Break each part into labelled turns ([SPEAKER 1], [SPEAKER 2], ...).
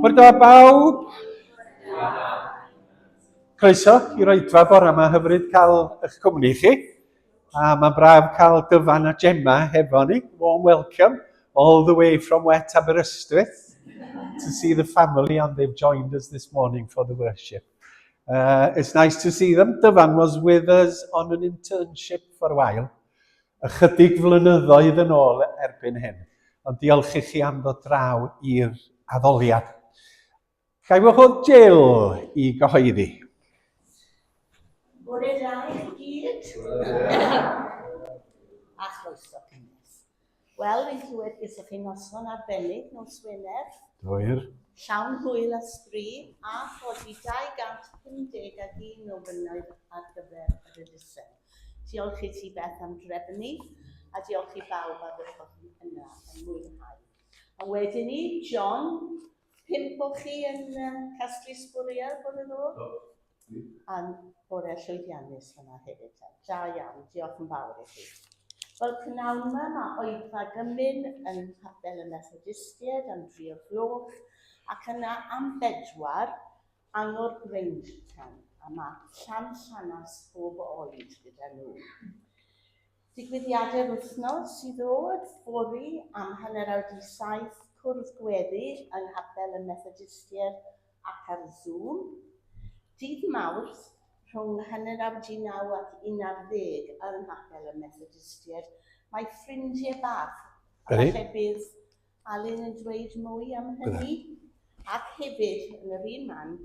[SPEAKER 1] Bore da bawb. Croeso i'r oedfa bore yma, hyfryd cael eich cwmni chi. A mae'n braf cael Dyfan a Gemma hefo ni. Warm welcome all the way from wet Aberystwyth to see the family and they've joined us this morning for the worship. Uh, it's nice to see them. Dyfan was with us on an internship for a while. Ychydig flynyddoedd yn ôl erbyn hyn, ond diolch i chi am ddod draw i'r addoliad. Ga i wahodd Jill i gyhoeddi.
[SPEAKER 2] Bore da i chi gyd. A chroeso cynnes. Wel, fi'n clywed gyda chi noson arbennig nos Wener.
[SPEAKER 1] Dwyr.
[SPEAKER 2] Llawn hwyl a sbri a chodi 251 o bunnoedd ar gyfer yr elusen. Diolch i ti Beth am drefnu a diolch i bawb a ddoth yna yn mwynhau. A wedyn ni, John, pump o chi yn uh, casglu sbwriel bore ddo? Do. A bore llwyddiannus hwnna hefyd. Da iawn, diolch yn fawr i chi. Wel, pnawn yma mae oedfa gymun yn Nghapel y Methodistiaid am dri o'r gloch ac yna am bedwar Angor Grangetown, a mae Llan Llanas bob oed gyda nhw. Digwyddiadau'r wythnos i ddod, fory am hanner awr di saith, cwrdd gweddi yng Nghapel y Methodistiaid ac ar Zoom. Dydd Mawrth, rhwng hanner awr di naw ac unarddeg yng Nghapel y Methodistiaid, mae ffrindiau bach, a falle bydd Alun yn dweud mwy am hynny. Ac hefyd, yn yr un man,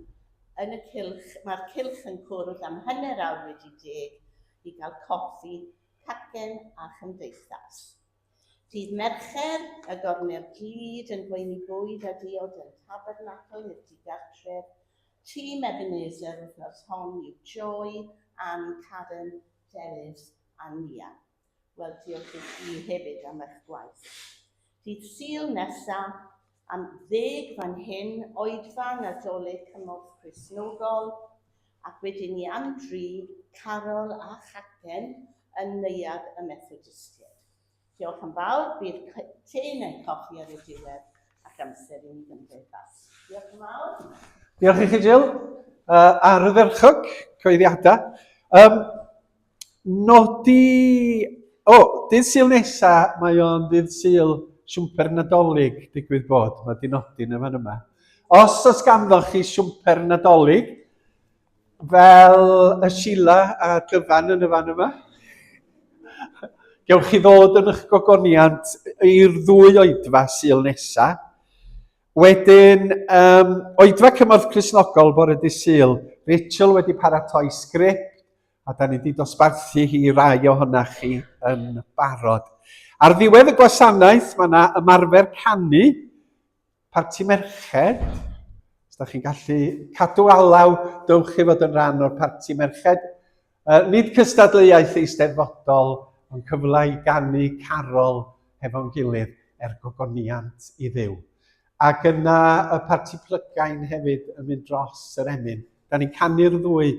[SPEAKER 2] yn y cylch, mae'r cylch yn cwrdd am hanner awr wedi deg i gael coffi, cacen a chymdeithas. Dydd Mercher, y gornel glud yn gweini bwyd a diod yn Tabernacl i'r digartref. Tîm Ebenezer wythnos hon yw Joy, Ann, Karen, Delyth a Nia. Wel, diolch i chi hefyd am eich gwaith. Dydd Sul nesa, am ddeg fan hyn, oedfa Nadolig Cymorth Cristnogol, ac wedyn ni am dri, Carol a Chacen yn Neuadd y Methodistiaid. Diolch yn fawr, bydd te neu coffi ar y diwedd ac amser i ni gymdeithas. Diolch yn fawr.
[SPEAKER 1] Diolch i chi, Jill. Uh, ardderchog, cyhoeddiadau. Um, Nodi... O, dydd Sul nesa, mae o'n ddydd Sul siwmper Nadolig, digwydd bod. Mae di nodi yn y fan yma. Os oes ganddo chi siwmper Nadolig, fel y Sheila a Dyfan yn y fan yma, gewch chi ddod yn eich gogoniant i'r ddwy oedfa Sul nesa. Wedyn, um, oedfa cymorth Cristnogol bore dydd Sul, Rachel wedi paratoi sgript a da ni wedi dosbarthu hi i rai ohonach chi yn barod. Ar ddiwedd y gwasanaeth, mae yna ymarfer canu, parti merched. Os da chi'n gallu cadw alaw, dewch chi fod yn rhan o'r parti merched. Uh, nid cystadleuaeth eisteddfodol, ond cyfle i ganu carol hefo'n gilydd er gogoniant i Dduw. Ac yna y parti plygain hefyd yn mynd dros yr emyn. Da ni'n canu'r ddwy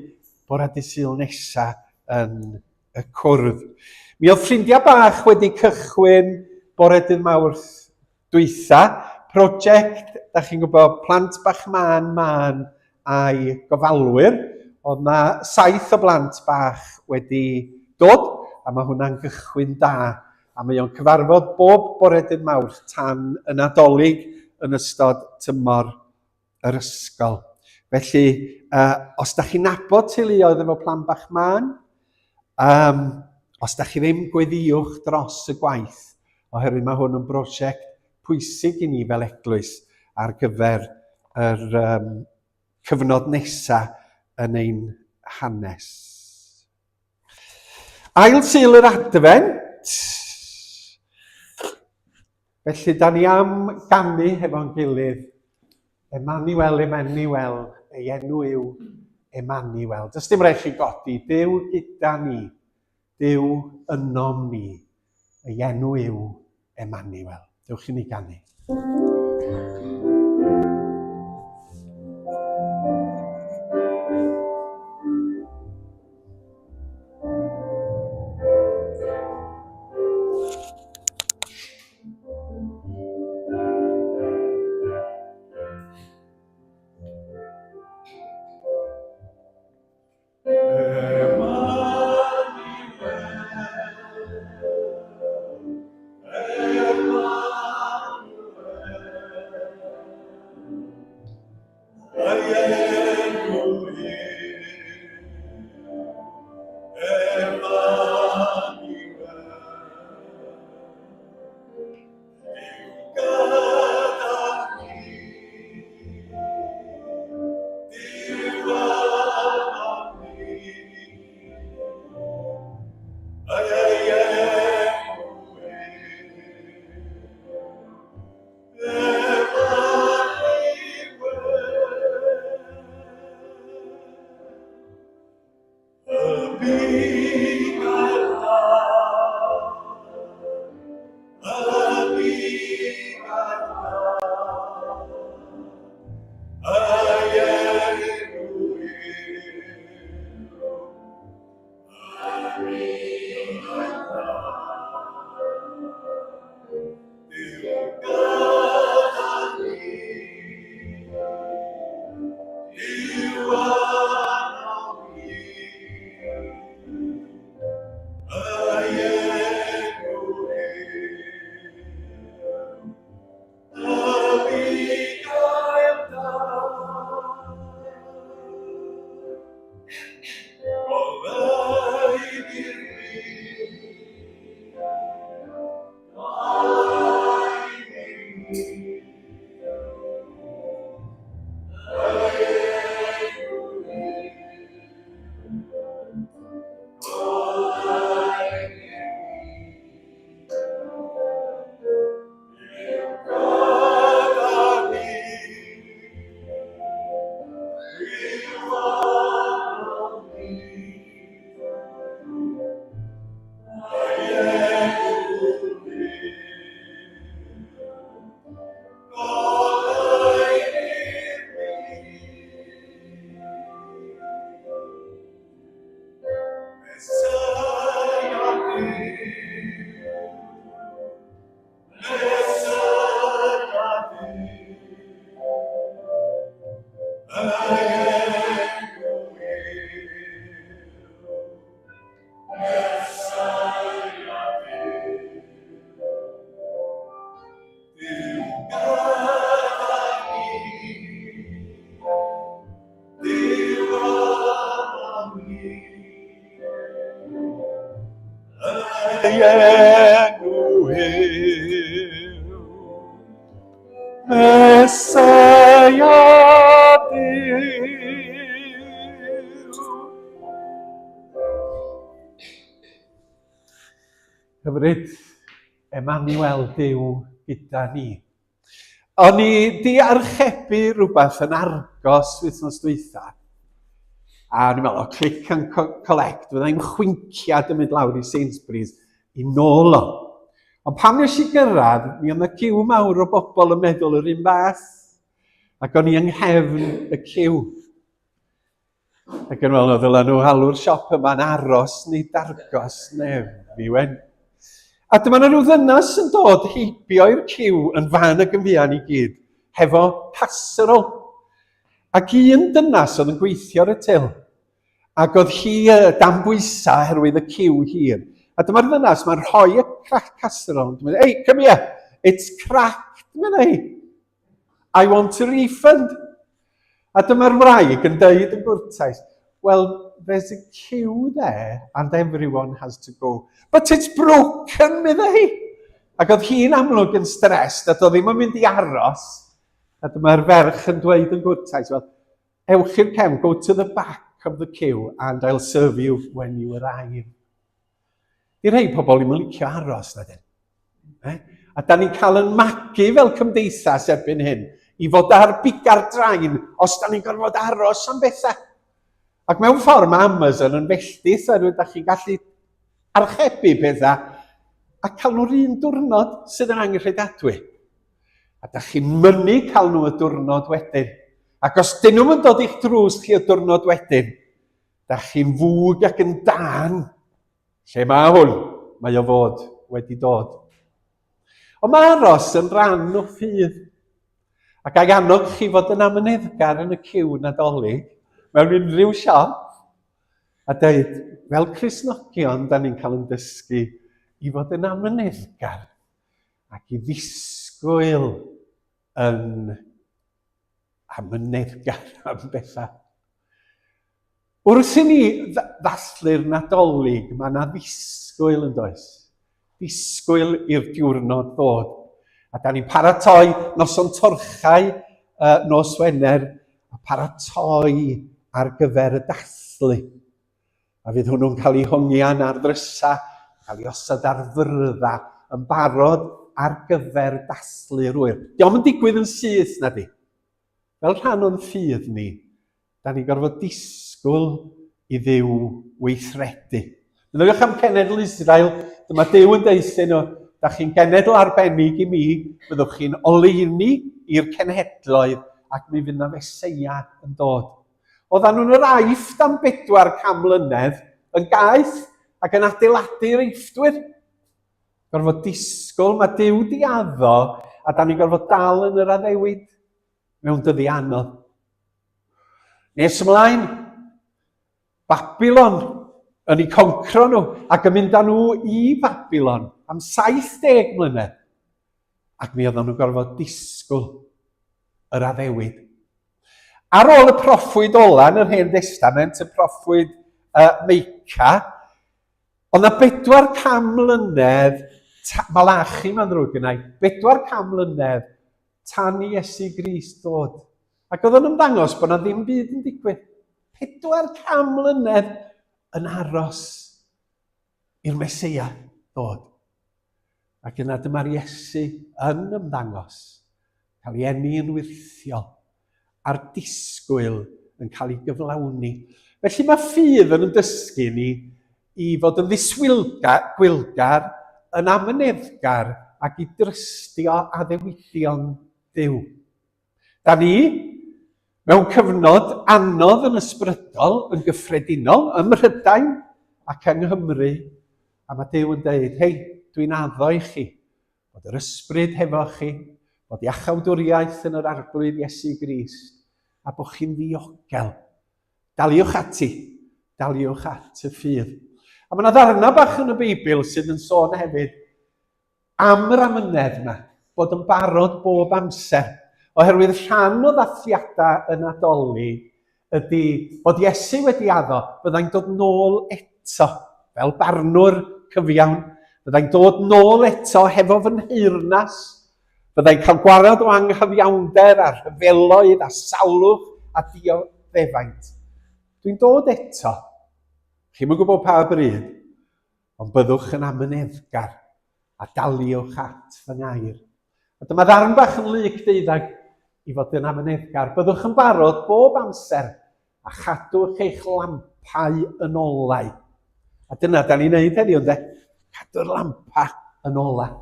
[SPEAKER 1] bore dydd Sul nesa yn y cwrdd. Mi oedd ffrindiau bach wedi cychwyn bore dydd Mawrth dwytha, prosiect, da chi'n gwybod, plant bach mân mân a'i gofalwyr. Oedd na saith o blant bach wedi dod, a mae hwnna'n gychwyn da. A mae o'n cyfarfod bob bore dydd Mawrth tan y Nadolig yn ystod tymor yr ysgol. Felly, uh, os da chi'n nabod teuluoedd efo plan bach mân, um, os da chi ddim, gweddiwch dros y gwaith, oherwydd mae hwn yn brosiect pwysig i ni fel eglwys ar gyfer yr um, cyfnod nesaf yn ein hanes. Ail Sul yr Adfent. Felly, da ni am ganu hefo'n gilydd. Emmanuel, Emmanuel, ei enw yw Emmanuel. Does dim rhaid chi godi, Duw gyda ni, Duw ynom ni. Ei enw yw Emmanuel. Dewch i ni ganu. Enw yw Meseia Duw. Hyfryd, Emmanuel Duw gyda ni. O'n i di archebu rhywbeth yn Argos wythnos dwytha. A o'n i'n meddwl, o, click and collect, fydda i'n chwinciad yn mynd lawr i Sainsbury's i nôl o. Ond pan nes i gyrraedd, mi oedd yna ciw mawr o bobl yn meddwl yr un fath. Ac o'n i yng nghefn y ciw. Ac yn fel, ddylen nhw alw'r siop yma'n aros neu dargos neu fi wen. A dyma yna rhyw ddynas yn dod heibio i'r ciw yn fan ac yn fuan i gyd, hefo casserole. Ac un dynas oedd yn gweithio ar y til, ac oedd hi dan bwysau oherwydd y ciw hir. A dyma'r ddynas, mae'n rhoi y crack casserole. Dwi'n meddwl, hey, come here, it's cracked, meddai hi. I want a refund. A dyma'r wraig yn deud yn gwrtais, well, there's a queue there and everyone has to go. But it's broken, meddai hi. Ac oedd hi'n amlwg yn stressed a doedd ddim yn mynd i aros. A dyma'r ferch yn dweud yn gwrtais, well, ewch i'r cefn, go to the back of the queue and I'll serve you when you arrive. Di rhai pobl ddim yn licio aros, na dyn. Eh? A da ni'n cael yn magu fel cymdeithas erbyn hyn i fod ar biga'r drain os da ni'n gorfod aros am bethau. Ac mewn ffordd mae Amazon yn felltith oherwydd da chi'n gallu archebu pethau a cael nhw'r un diwrnod sydd yn anghredadwy. A da chi'n mynnu cael nhw y diwrnod wedyn. Ac os dyn nhw'n dod i'ch drws chi y diwrnod wedyn, Da chi'n fwg ac yn dân. Lle mae hwn? Mae o fod wedi dod. Ond mae aros yn rhan o ffydd. Ac ag annog chi fod yn amyneddgar yn y ciw Nadolig, mewn unrhyw siop, a dweud, fel Cristnogion, da ni'n cael yn dysgu i fod yn amyneddgar ac i ddisgwyl yn amyneddgar am bethau. Wrth i ni ddathlu'r Nadolig, mae yna ddisgwyl yn does? Disgwyl i'r diwrnod ddod. A da ni'n paratoi noson torchau uh, nos Wener a paratoi ar gyfer y dathlu. A fydd hwnnw'n cael ei hongian ar ddrysau. cael ei osod ar fyrddau yn barod ar gyfer dathlu'r ŵyl. Dio'm yn digwydd yn syth, na di? Fel rhan o'n ffydd ni, da ni'n gorfod disgwyl i Dduw weithredu. Meddyliwch am cenedl Israel, dyma Duw yn deud wrthyn nhw, da chi'n genedl arbennig i mi, byddwch chi'n oleuni i'r cenhedloedd ac mi fydd na Feseia yn dod. Oedden nhw'n yr Aifft am 400 mlynedd yn gaeth ac yn adeiladu'r Eifftwyr. Gorfod disgwyl, mae Duw di addo, a da ni'n gorfod dal yn yr addewid mewn dyddi anodd. Nes ymlaen, Babylon yn eu concro nhw ac yn mynd â nhw i Babylon am 70 mlynedd. Ac mi oedden nhw'n gorfod disgwyl yr addewid. Ar ôl y proffwyd ola yn yr Hen Destament, y proffwyd uh, Meica, oedd na 400 mlynedd, Malachi mae'n ddrwg yna, 400 mlynedd tan i Iesu Grist ddod. Ac oedd o'n ymddangos bod na ddim byd yn digwydd. 400 mlynedd yn aros i'r Meseia ddod. Ac yna dyma'r Iesu yn ymddangos, cael ei eni yn wyrthiol, a'r disgwyl yn cael ei gyflawni. Felly mae ffydd yn dysgu ni i fod yn ddiswylgar, gwylgar, yn amyneddgar ac i drystio addewidion Duw. Da ni mewn cyfnod anodd yn ysbrydol yn gyffredinol ym Mhrydain ac yng Nghymru, a mae Duw yn dweud, hei, dwi'n addo i chi bod yr ysbryd hefo chi, bod iachawdwriaeth yn yr Arglwydd Iesu Grist, a bod chi'n ddiogel. Daliwch ati, daliwch at y ffydd. A mae yna ddarnau bach yn y Beibl sydd yn sôn hefyd am yr amynedd yma, bod yn barod bob amser, oherwydd rhan o ddathliadau y Nadolig ydy bod Iesu wedi addo byddai'n dod nôl eto fel barnwr cyfiawn, byddai'n dod nôl eto hefo fy nheyrnas, byddai'n cael gwared o anghyfiawnder a rhyfeloedd a salwch a dioddefaint. Dwi'n dod eto. Chi'm yn gwybod pa bryd, Ond byddwch yn amyneddgar a daliwch at fy ngair. A dyma ddarn bach yn Luc deuddeg i fod yn amyneddgar. Byddwch yn barod bob amser a chadwch eich lampau yn olau. A dyna da ni'n neud heddiw, ynde? Cadw'r lampa yn olau.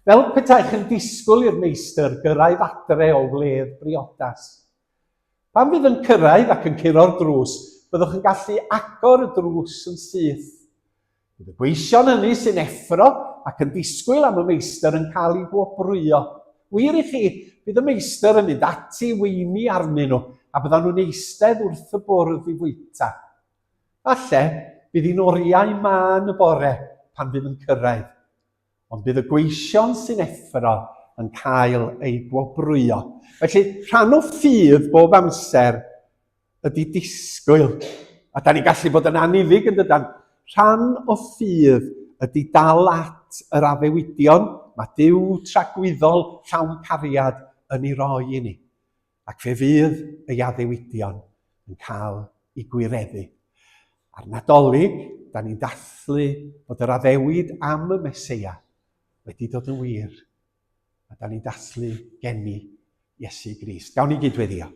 [SPEAKER 1] Fel petaech yn disgwyl i'r meistr gyrraedd adre o wledd briodas. Pan fydd yn cyrraedd ac yn curo'r drws, byddwch yn gallu agor y drws yn syth. Bydd y gweision hynny sy'n effro ac yn disgwyl am y meistr yn cael eu gwobrwyo. Wir i chi, bydd y meistr yn mynd ati i weini arnyn nhw, a byddan nhw'n eistedd wrth y bwrdd i fwyta. Falle, bydd hi'n oriau mân y bore pan fydd yn cyrraedd. Ond bydd y gweision sy'n effro yn cael eu gwobrwyo. Felly, rhan o ffydd bob amser ydy disgwyl. A da ni'n gallu bod yn anniddig yn dydan. Rhan o ffydd ydy dal at yr addewidion mae Duw tragwyddol llawn cariad yn ei roi i ni. Ac fe fydd ei addewidion yn cael eu gwireddu. Ar Nadolig, da ni'n dathlu bod yr addewid am y Meseia wedi dod yn wir, a da ni'n dathlu geni Iesu Grist. Gawn ni gyd-weddio.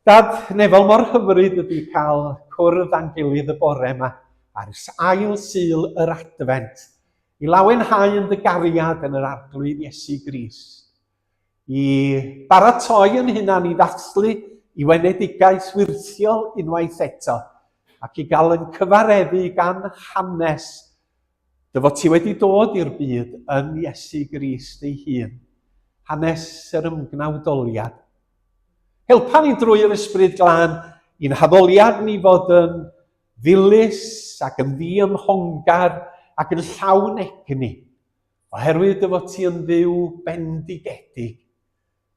[SPEAKER 1] Dad nefol, mor hyfryd ydy cael cwrdd â'n gilydd y bore yma ar ail Sul yr Adfent i lawenhau yn dy gariad yn yr Arglwydd Iesu Grist. i baratoi yn hunan i ddathlu i wenedigaeth wyrthiol unwaith eto, ac i gael yn cyfareddu gan hanes dy fod ti wedi dod i'r byd yn Iesu Grist ei hun, hanes yr ymgnawdoliad. Helpa ni drwy yr Ysbryd Glân i'n haddoliad ni fod yn ddilys ac yn ddiymhongar ac yn llawn egni, Oherwydd dy fod ti yn Dduw bendigedig,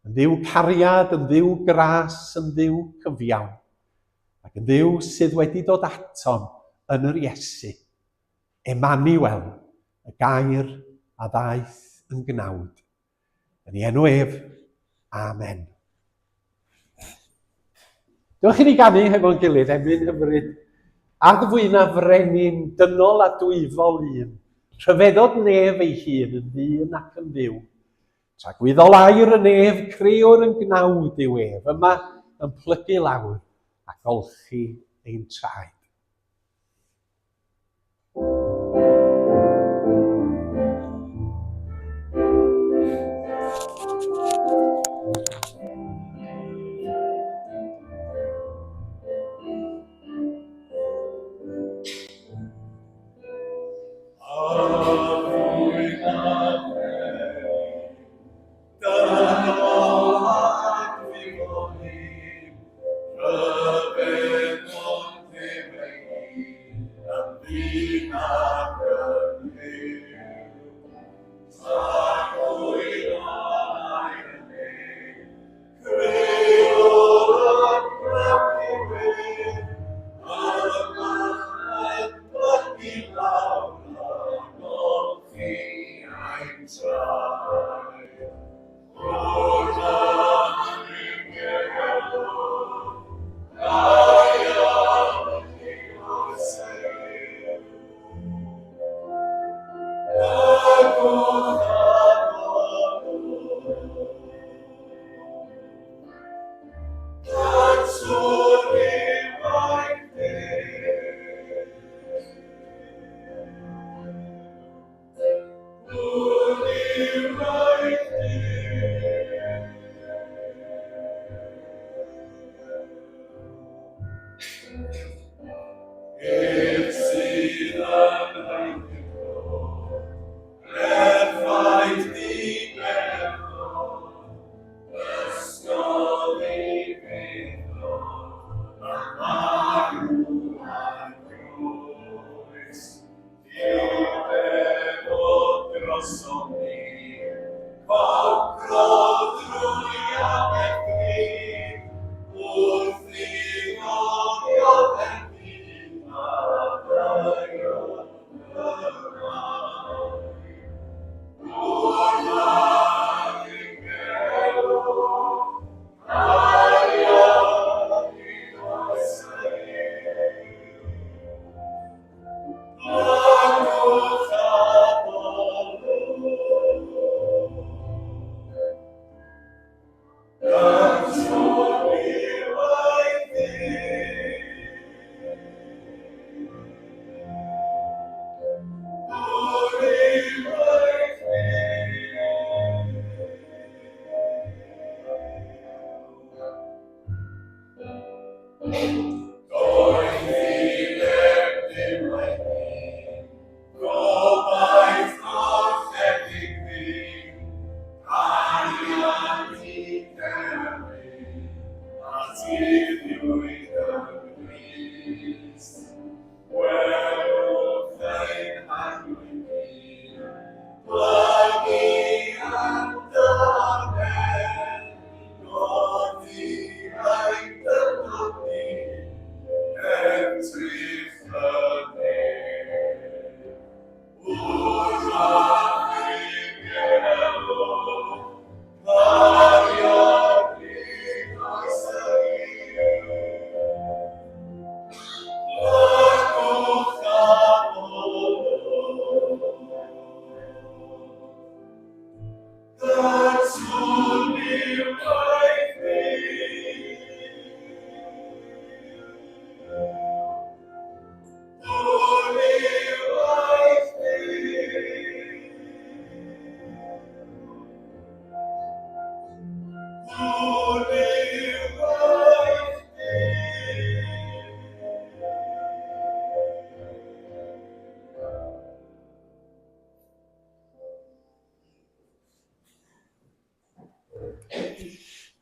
[SPEAKER 1] yn Dduw cariad, yn Dduw gras, yn Dduw cyfiawn, ac yn Dduw sydd wedi dod atom yn yr Iesu, Emmanuel, y gair a ddaeth yn gnawd. Yn ei enw ef, Amen. Dewch i ni ganu hefo'n gilydd emyn hyfryd. Addfwyna frenin dynol a dwyfol un, rhyfeddod nef ei hun yn ddyn ac yn dduw. Tragwyddol air y nef, creor yn gnawd yw ef, yma yn plygu lawr a golchi ein traed.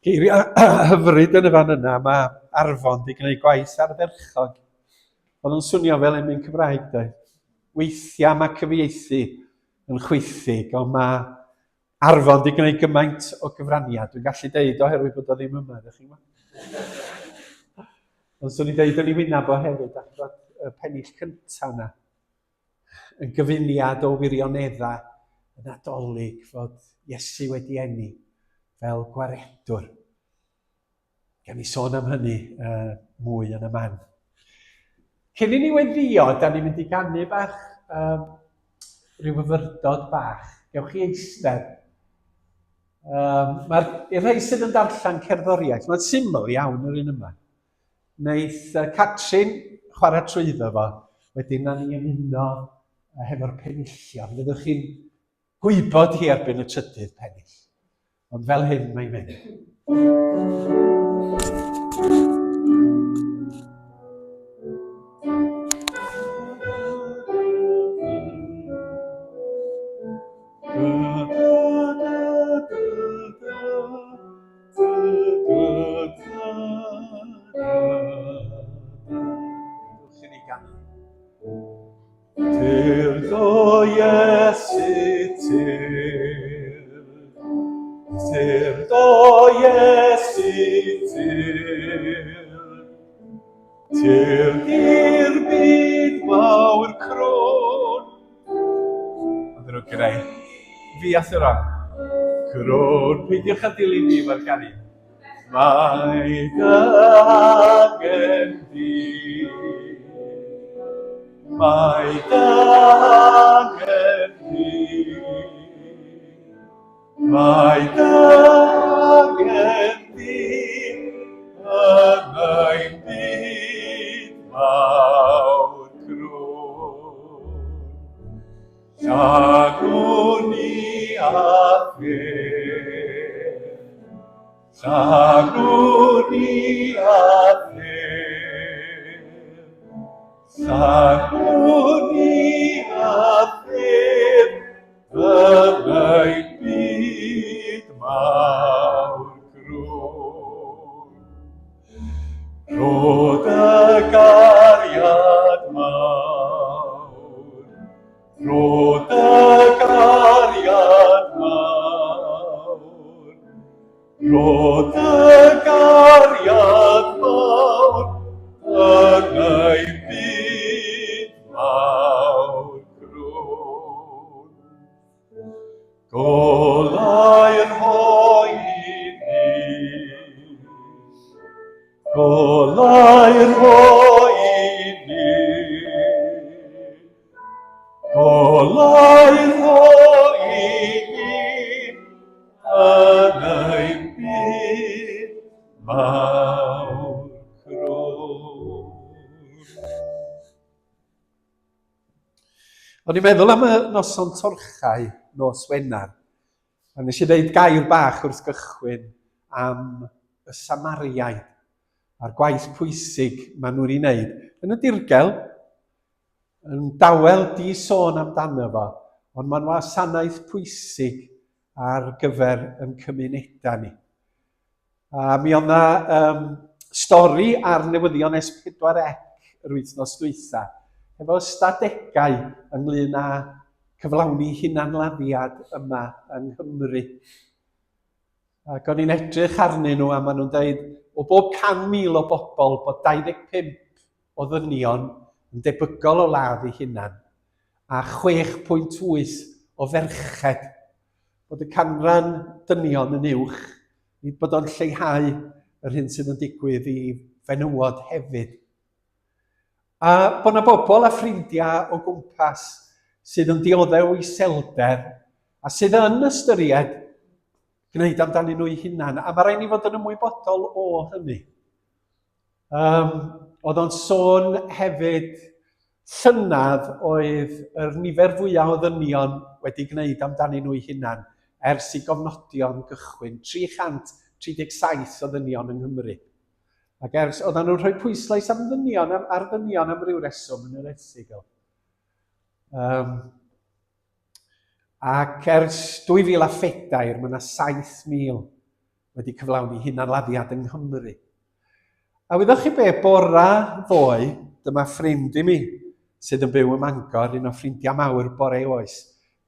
[SPEAKER 1] Geiriau hyfryd yn y fan yna, mae Arfon wedi gwneud gwaith ardderchog. Oedd yn swnio fel emyn Cymraeg, doedd. Weithiau mae cyfieithu yn chwithig, ond mae Arfon wedi gwneud gymaint o gyfraniad. Dwi'n gallu deud oherwydd bod o ddim yma, ydych chi'n gwybod? Ond swn i'n deud yn ei wyneb o hefyd, ac bod y pennill cyntaf yna yn gyfuniad o wirioneddau y Nadolig fod Iesu wedi eni fel gwaredwr. Gan i sôn am hynny uh, mwy yn y man. Cyn i ni weddio, da ni'n mynd i ganu bach, um, rhyw fyfyrdod bach. Gewch chi eistedd. Um, Mae'r i'r rhai sydd yn darllen cerddoriaeth, mae'n syml iawn yr un yma. Wneith uh, Catrin chwarae trwyddo fo, wedyn na ni ymuno hefo'r penillion. Fyddwch chi'n gwybod hi erbyn y trydydd pennill. Ond fel hyn mae'n mynd. Tyrd o Iesu, tyrd. Tyrd o Iesu, tyrd. Tyrd i'r byd mawr crwn. Mae'n ddrwg gyda i. Fi a Thyron. Crwn, peidiwch â dilyn fi, mae'r ganu. Mae dy angen di. Mae dy angen di. Mae dy angen di yn ein byd mawr crwn. Llanwn ni a ffyrdd. Llanwn ni a ffyrdd. Llanwn ni a ffyrdd yn ein byd mawr crwn. Rho dy gariad mawr, rho dy gariad mawr, rho dy gariad mawr yn ein byd mawr crwn. Golau'r rhoi i ni. Golau'r rhoi i ni. Golau'r rhoi i ni yn ein byd mawr crwn. O'n i'n meddwl am y noson torchau nos Wener, a nes i ddeud gair bach wrth gychwyn am y Samariaid a'r gwaith pwysig maen nhw'n ei wneud. Yn y dirgel, yn dawel di sôn amdano fo, ond mae'n wasanaeth pwysig ar gyfer yn cymunedau ni. A mi oedd 'na um, stori ar newyddion S4C yr wythnos dwytha, efo ystadegau ynglyn â cyflawni hunanladdiad yma yng Nghymru. Ac o'n i'n edrych arnyn nhw a maen nhw'n dweud o bob 100,000 o bobl bod 25 o ddynion yn debygol o ladd eu hunan a 6.8 o ferched bod y canran dynion yn uwch, nid bod o'n lleihau yr hyn sydd yn digwydd i fenywod hefyd. A bod yna bobl a ffrindiau o gwmpas sydd yn dioddef o iselder a sydd yn ystyried gwneud amdanyn nhw'u hunan, a mae rhaid ni fod yn ymwybodol o hynny. Um, oedd o'n sôn hefyd llynedd oedd yr nifer fwyaf o ddynion wedi gwneud amdanyn nhw'u hunan ers i gofnodion gychwyn, 337 o ddynion yng Nghymru. Ac ers, oedden nhw'n rhoi pwyslais am ddynion, am, ar ddynion am ryw reswm yn yr erthygl. Um, ac ers 2004, mae yna 7,000 wedi cyflawni hunanladdiad yng Nghymru. A wyddoch chi be, bora ddoe, dyma ffrind i mi sydd yn byw ym Mangor, un o ffrindiau mawr bore oes,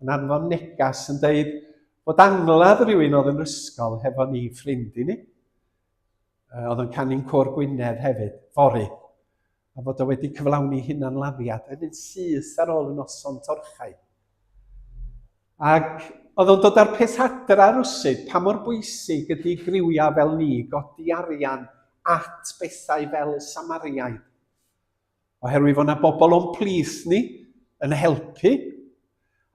[SPEAKER 1] yn anfon negas yn deud bod angladd rhywun oedd yn ysgol hefo ni, ffrind i ni, oedd yn canu'n Côr Gwynedd hefyd, fory, a fod o wedi cyflawni hunanladdiad yn un syth ar ôl y noson torchau. Ac oedd o'n dod â'r peth adra rywsut, pa mor bwysig ydy griwiau fel ni godi arian at bethau fel y Samariaid. Oherwydd fod yna bobl o'n plith ni yn helpu,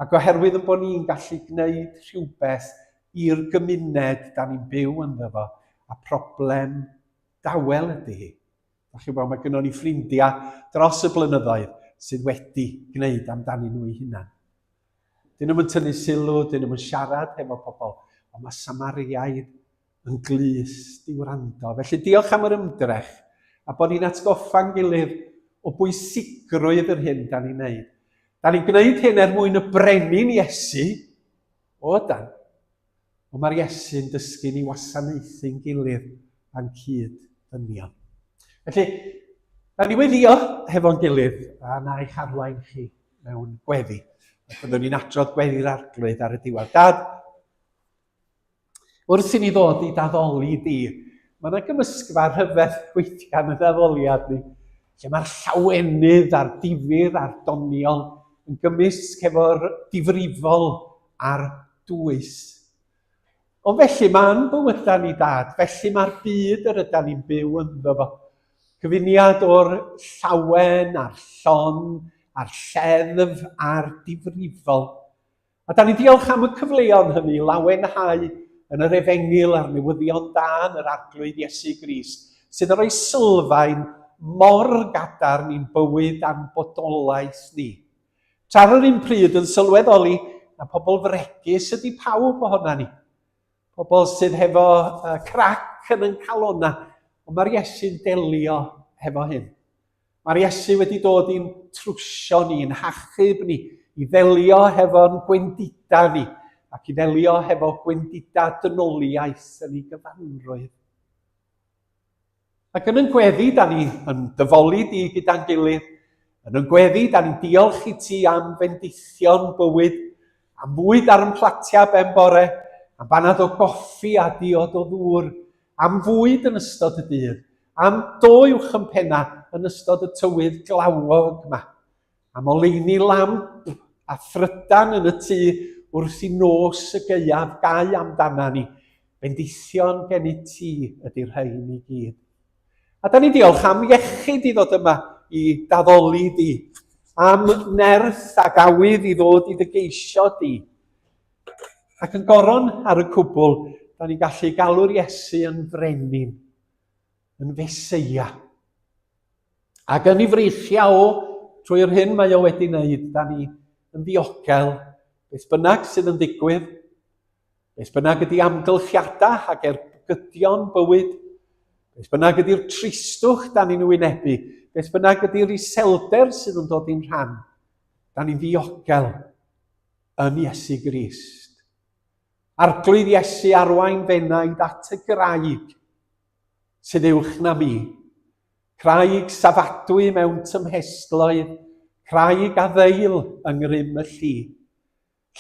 [SPEAKER 1] ac oherwydd yn bod ni'n gallu gwneud rhywbeth i'r gymuned da ni'n byw ynddo fo, a problem dawel ydy hi. Da chi'n gwybod, mae gynnon ni ffrindiau dros y blynyddoedd sydd wedi gwneud amdanyn nhw eu hunan. Dyn nhw'n tynnu sylw, dyn nhw'n siarad hefo pobl, ond mae Samariaid yn glust i wrando. Felly diolch am yr ymdrech a bod ni'n atgoffa'n gilydd o bwysigrwydd yr hyn da ni'n neud. Da ni'n gwneud hyn er mwyn y brenin Iesu, o dan. Ond mae'r Iesu'n dysgu ni wasanaethu'n gilydd a'n cyd ddynion. Felly, da ni weddio hefo'n gilydd a na eich arwain chi mewn gweddi. Ac byddwn ni'n adrodd gweddi'r arglwydd ar y diwedd. Dad, Wrth i ni ddod i daddoli di, mae yna gymysgfa rhyfedd weithiau yn y daddoliad ni, lle mae'r llawenydd a'r difyr a'r doniol yn gymysg hefo'r difrifol a'r dwys. Ond felly mae'n bywydau ni dad, felly mae'r byd yr ydan ni'n byw ynddo fo. Cyfuniad o'r llawen a'r llon a'r lleddf a'r difrifol. A da ni'n diolch am y cyfleon hynny i lawenhau yn yr efengyl a'r newyddion da yn yr Arglwydd Iesu Grist, sydd yn rhoi sylfaen mor gadarn i'n bywyd a'n bodolaeth ni. Tra ar yr un pryd yn sylweddoli na pobl fregus ydy pawb ohona ni. Pobl sydd hefo uh, crac yn yn calona, ond mae'r Iesu'n delio hefo hyn. Mae'r Iesu wedi dod i'n trwsio ni, i'n hachub ni, i ddelio hefo'n gwendida ni, ac i ddelio hefo gwendida dynoliaeth yn ei gyfanrwydd. Ac yn yn gweddi, da ni yn dyfoli di gyda'n gilydd. Yn yn gweddi, da ni'n diolch i ti am fendithion bywyd, am fwyd ar yn platiau ben bore, am banad o goffi a diod o ddŵr, am fwyd yn ystod y dydd, am do uwch yn penna yn ystod y tywydd glawog yma, am oleuni lamp a thrydan yn y tŷ wrth i nos y gaeaf gau amdana ni. Bendithion gennyt ti ydy'r rhain i gyd. A da ni'n diolch am iechyd i ddod yma i daddoli di, am nerth ac awydd i ddod i dy geisio di. Ac yn goron ar y cwbl, da ni'n gallu galw'r Iesu yn frenin, yn Feseia. Ac yn ei freichiau o, trwy'r hyn mae o wedi wneud, da ni yn ddiogel, beth bynnag sydd yn digwydd, Beth bynnag ydy amgylchiadau ac ergydion bywyd, beth bynnag ydy'r tristwch da ni'n wynebu, beth bynnag ydy'r iselder sydd yn dod i'n rhan, da ni'n ddiogel yn Iesu Grist. Arglwydd Iesu arwain fenaid at y graig sydd uwch na mi. Craig safadwy mewn tymhestloedd, craig a ddeil yng ngrym y lli.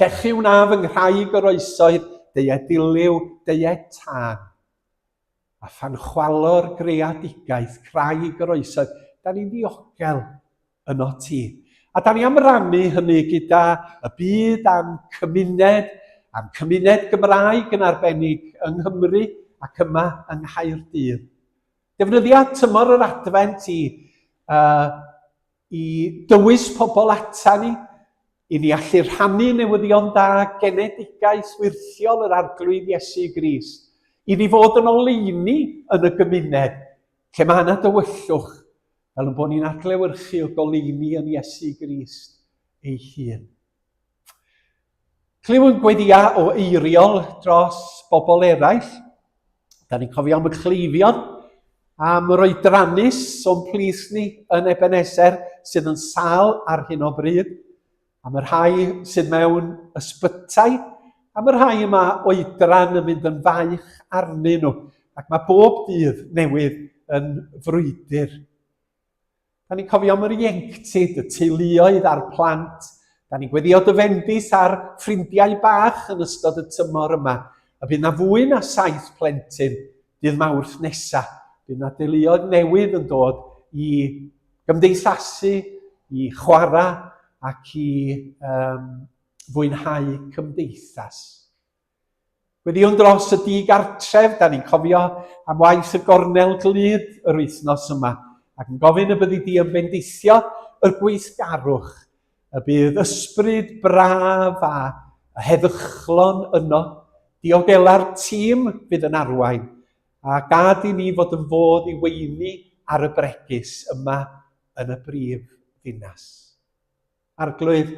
[SPEAKER 1] Llechu wna fy nghraig yr oesoedd, deued diliw, deued tân. A phan chwalo'r greadigaeth, craig yr oesoedd, da ni'n ddiogel yno ti. A da ni am rannu hynny gyda y byd a'n cymuned, a'n cymuned Gymraeg yn arbennig yng Nghymru ac yma yng Nghaerdydd. Defnyddia tymor yr Adfent i uh, i dywys pobl ata ni, i ni allu rhannu newyddion da genedigaeth wyrthiol yr Arglwydd Iesu Grist, i ni fod yn oleuni yn y gymuned lle mae yna dywyllwch, fel yn bod ni'n adlewyrchu o goleuni yn Iesu Grist ei hun. Clyw yn gweddia o eiriol dros bobl eraill. Da ni'n cofio am y cleifion, am yr oedrannus o'n plith ni yn Ebenezer sydd yn sâl ar hyn o bryd, am y rhai sydd mewn ysbytai, am y rhai yma oedran yn mynd yn faich arnyn nhw, ac mae bob dydd newydd yn frwydr. Da ni'n cofio am yr ieuenctid, y teuluoedd a'r plant. Da ni'n gweddio dy fendith ar ffrindiau bach yn ystod y tymor yma. A bydd na fwy na saith plentyn dydd Mawrth nesa. Bydd na deuluoedd newydd yn dod i gymdeithasu, i chwarae ac i um, fwynhau cymdeithas. Gweddïwn dros y di gartref, da ni'n cofio am waith y gornel glud yr wythnos yma, Ac yn gofyn y byddi di yn bendithio y gweithgarwch, y bydd ysbryd braf a heddychlon yno, diogela'r tîm fydd yn arwain, a gad i ni fod yn fodd i weini ar y bregus yma yn y brif ddinas. Arglwydd,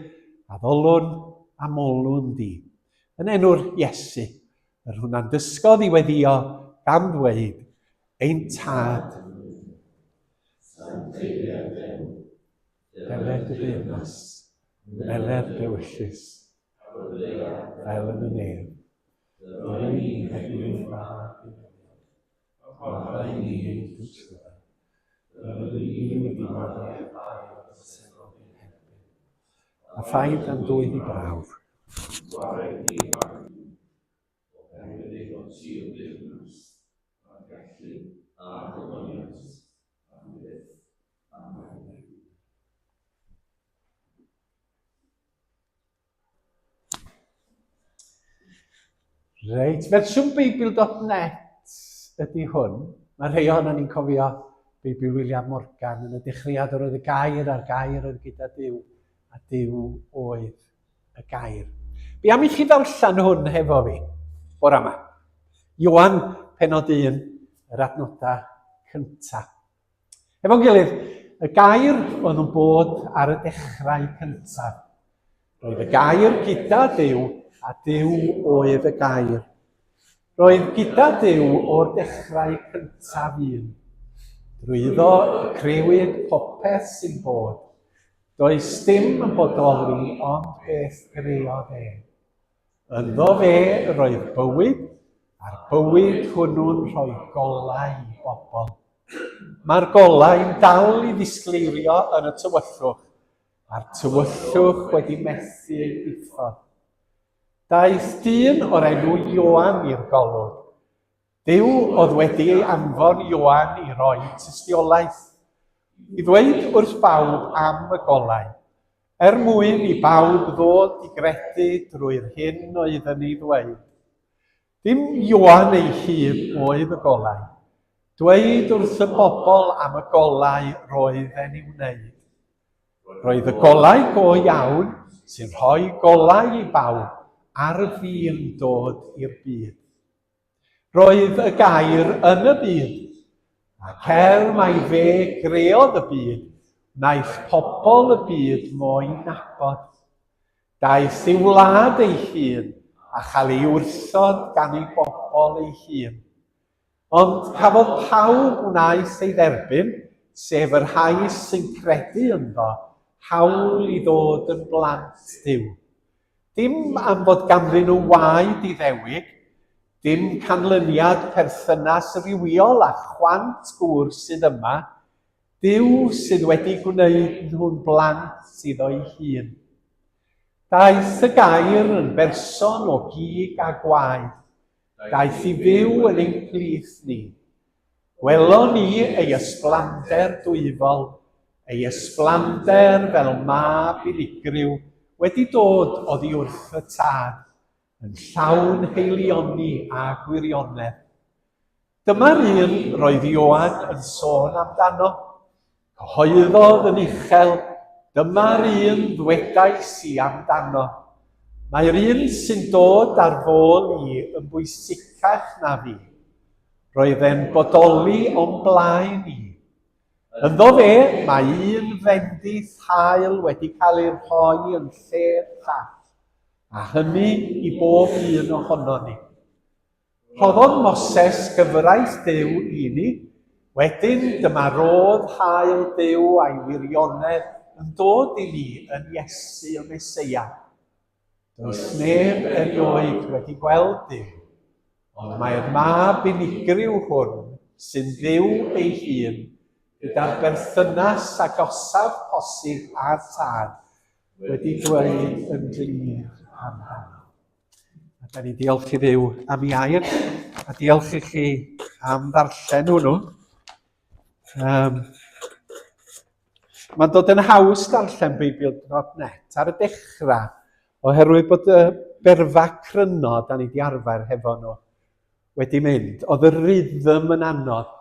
[SPEAKER 1] addolwn a molwn di. Yn enw'r Iesu, yr hwnna'n dysgodd i weddio gan ddweud, Ein Tad,
[SPEAKER 3] Sancteiddiad d'enw,
[SPEAKER 1] deled dy deyrnas, wneler d'ewyllys, fel yn y nef. Rhoi ni heddiw fara ein dyddiau, Maddau ni ein dwyllodau, fel yr ydym ni wedi maddau i'r rhai a droseddodd ein herbyn. A phaid â'n dwyn i brawf.
[SPEAKER 3] Gwared ni rhag drwg, oherwydd ei fod ti y deyrnas, a'r gallu, a'r gogoniant, am byth. Amen.
[SPEAKER 1] Reit, fersiwn Beibl.net ydy hwn. Mae rhai ohono ni'n cofio Beibl William Morgan yn y dechreuad yr oedd y gair a'r gair oedd gyda Duw, a Duw oedd y gair. Be am i chi ddarllen hwn hefo fi, bore yma? Ioan, penod 1, yr adnodau cyntaf. Efo'n gilydd, y gair oedd yn bod ar y dechrau cyntaf. Roedd y gair gyda Duw, a Duw oedd y gair. Roedd gyda Duw o'r dechrau cyntaf un. Drwyddo y crëwyd popeth sy'n bod. Does dim yn bodoli ond beth greodd e. Ynddo fe roedd bywyd, a'r bywyd hwnnw'n rhoi golau i bobl. Mae'r golau'n dal i ddisgleirio yn y tywyllwch, a'r tywyllwch wedi methu ei ddiffodd. Daeth dyn o'r enw Ioan i'r golwg. Duw oedd wedi ei anfon Ioan i roi tystiolaeth, i ddweud wrth bawb am y golau, er mwyn i bawb ddod i gredu drwy'r hyn oedd yn ei ddweud. Dim Ioan ei hun oedd y golau. Dweud wrth y bobl am y golau roedd e'n ei wneud. Roedd y golau go iawn, sy'n rhoi golau i bawb, ar fin dod i'r byd. Roedd y gair yn y byd, ac er mai fe greodd y byd, wnaeth pobl y byd mo'i nabod. Daeth i'w wlad ei hun a chael ei wrthod gan ei bobl ei hun. Ond cafodd pawb wnaeth ei dderbyn, sef y rhai sy'n credu ynddo, hawl i ddod yn blant Duw. Dim am fod ganddyn nhw waed Iddewig, dim canlyniad perthynas rywiol a chwant gŵr sydd yma, Duw sydd wedi gwneud nhw'n blant iddo'i hun. Daeth y Gair yn berson o gig a gwaed. Daeth i fyw yn ein plith ni. Gwelon ni ei ysblander dwyfol, ei ysblander fel mab unigryw wedi dod oddi wrth y Tad, yn llawn haelioni a gwirionedd. Dyma'r un roedd Ioan yn sôn amdano. Cyhoeddodd yn uchel, Dyma'r un ddwedais i amdano. Mae'r un sy'n dod ar f'ôl i yn bwysicach na fi. Roedd e'n bodoli o'm blaen i. Ynddo fe, mae un fendith hael wedi cael ei rhoi yn lle'r llall, a hynny i bob un ohonon ni. Rhoddodd Moses gyfraith Duw i ni, wedyn dyma rodd hael Duw a'i wirionedd yn dod i ni yn Iesu y Meseia. Does neb erioed wedi gweld Duw, ond mae'r mab unigryw hwn, sy'n Dduw ei hun, gyda'r berthynas agosaf posib â'r Tad, wedi dweud yn glir amdano. A da ni'n diolch i Dduw am ei air, a diolch i chi am ddarllen hwnnw. Um, Mae'n dod yn haws darllen Beibl.net ar y dechrau, oherwydd bod y berfa cryno da ni wedi arfer hefo nhw wedi mynd. Oedd y rhythm yn anodd.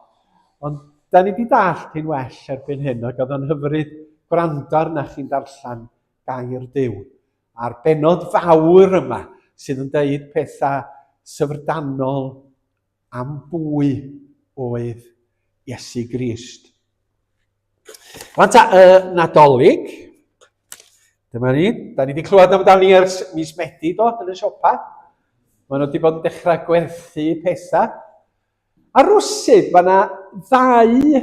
[SPEAKER 1] Ond Da ni wedi dallt hi'n well erbyn hyn, ac oedd o'n hyfryd gwrando arna chi'n darllen gair Duw. A'r bennod fawr yma sydd yn deud pethau syfrdanol am bwy oedd Iesu Grist. Wan ta, y Nadolig. Dyma ni. Da ni wedi clywed amdani ers mis Medi, do, yn y siopa. Maen nhw wedi bod yn dechrau gwerthu pethau. A rwsyd, mae yna ddau,